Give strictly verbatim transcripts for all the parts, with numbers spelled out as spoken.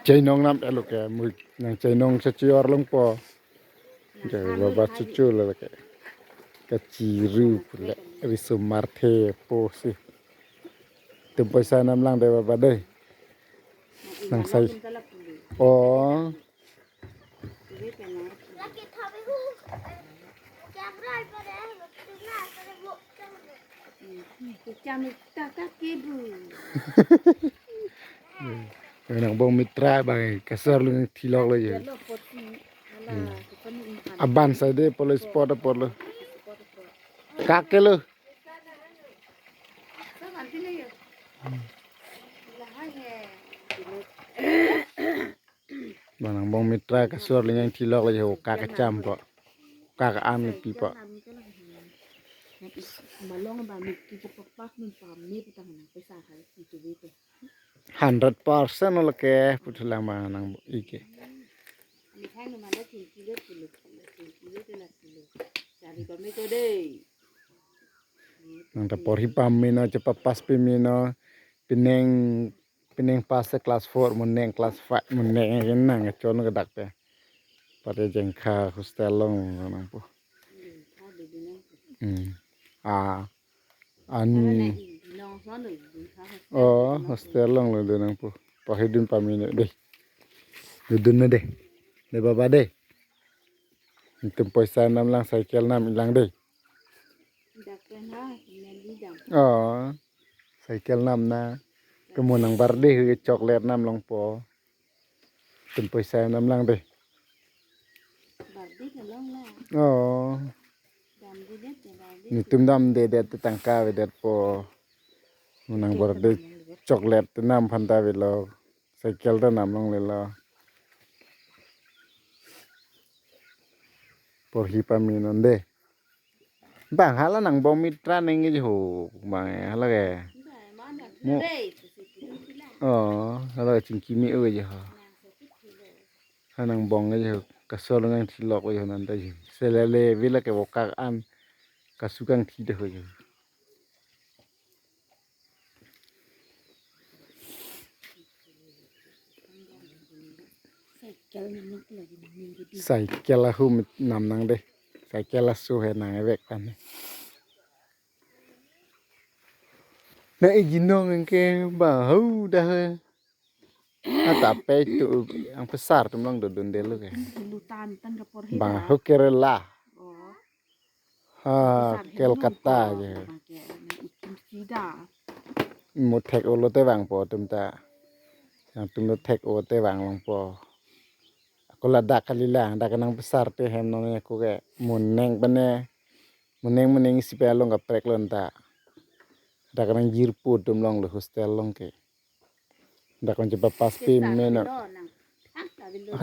Chainong nam elo ke mu nang chainong chachior longpo. Jai baba chuchu lo ke. Kachiru pule riso marthe po si. Tum poisa nam lang de baba de. Nang sai. Oh. Nang bong mitra bang kasor lung thilok lo ye. Aban sa de polo spot polo. Kake lo. Bang nang bong mitra kasur linyang thilok le ho kaka cham po. Kaka an pipo. Malong ba mi kipu pakpak nun pam ni putang nang pesa hal itu itu. Hundred percent lo ke putulang bang nang ike. Ni hai nu manda tin kilo kilo kilo kilo kilo. Cari kami to deh. Nang ta porhi pamino chepapas pimino, pineng pineng pass class four, mo neng class five, mo neng nang chon ke dak pe. Pate Jengkha hostel long nang po. Hmm. Ah. Ani. Oh, hostel long lo de nang po. Pahidun pamino de. Dudun na de. De baba de. Tum poisa nam lang cycle nam ilang de. Oh, cycle nam na. Kemo nang barde hu chocolate nam longpo. Tum poisa nam lang de. Oh. Nitum dam de det tangka avedet po. Mo nang barde chocolate nam phanta avelo. Cycle ta nam longlelo. Porhi paminon de. Bang hala nang bong mitra neng ho bang hala ke. Mo. Oh, hala chingki me ho. Ha nang bong ho. Kasol nang thilok ho nanta. Selele vila ke bokak an kasukang thi de ho. Cycle ahum nam nang de. Cycle aso he nang evek pan. Na ijinong ke ba hu da he. Ata pe tu ang pesar tum long dodon de lo ke. Lutan tan ke por hida. Ba hu Kerala. Oh. Ha, Kolkata je. Itum sida. Mo thek olo te vangpo tum ta. Yang tum lo thek o te vang longpo. Ako ladak kali lang, dak nang pesar te hem non ako ke. Mo neng pene. Mo neng mo neng isi pe along kaprek lon ta. Dak nang jirpo tum long lo hostel long ke. Dak nang chepapas pimeno.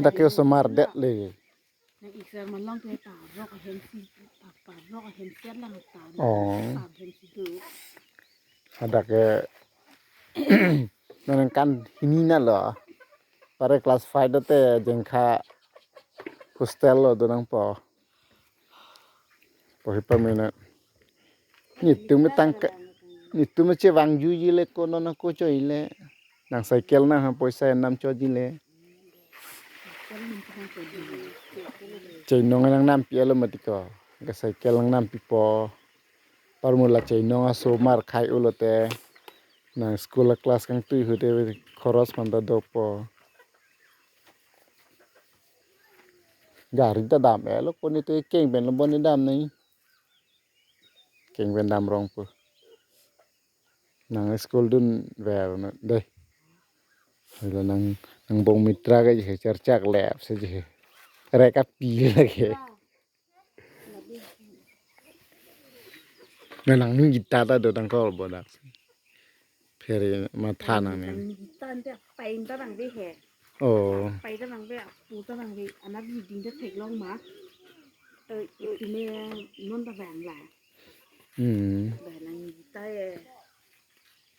Dak ke osomar det le. Nang exam along ke parok ahem si, parok ahem si lang ta. Oh. Ahem si do. Hadak ke nang kan hini na lo. Pare class five do te Jengkha hostel lo do nangpo. Porhi pamina. Nitum tangka. Nitum chevang juji le kono na ko choi le. Nang cycle na ha poisa nam choji le. Chainong nang nampi alo mati ko. Ka cycle nang nampipo. Parmula chainong asomar khai ulo te. Nang school class kangtui hu te khoros manda dopo. Gari ta dam elo koni te keng pen lo boni dam nai. Keng pen dam rong pu. Nang school dun ver na de. Hala nang nang bong mitra ke je charchak lep se je. Reka pi lagi. Na nang nung gita ta do tangkol bodak. Pheri matha nang ni. Tan te pain ta nang be he. Oh. Pain ta nang be, pu ta nang be, anak biding ta theklong ma. Eh, itu me non ta bang la. Hmm. Ba nang gita e.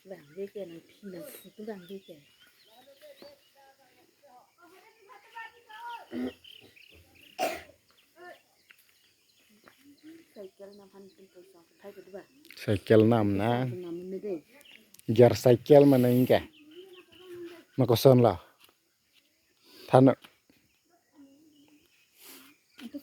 Bang be ke nang phi nang pu tu bang be ke. Cycle nam han tum poisa thai ke dua. Cycle nam na. Nam ne de. Gear cycle mana ingke. Ma koson lo. than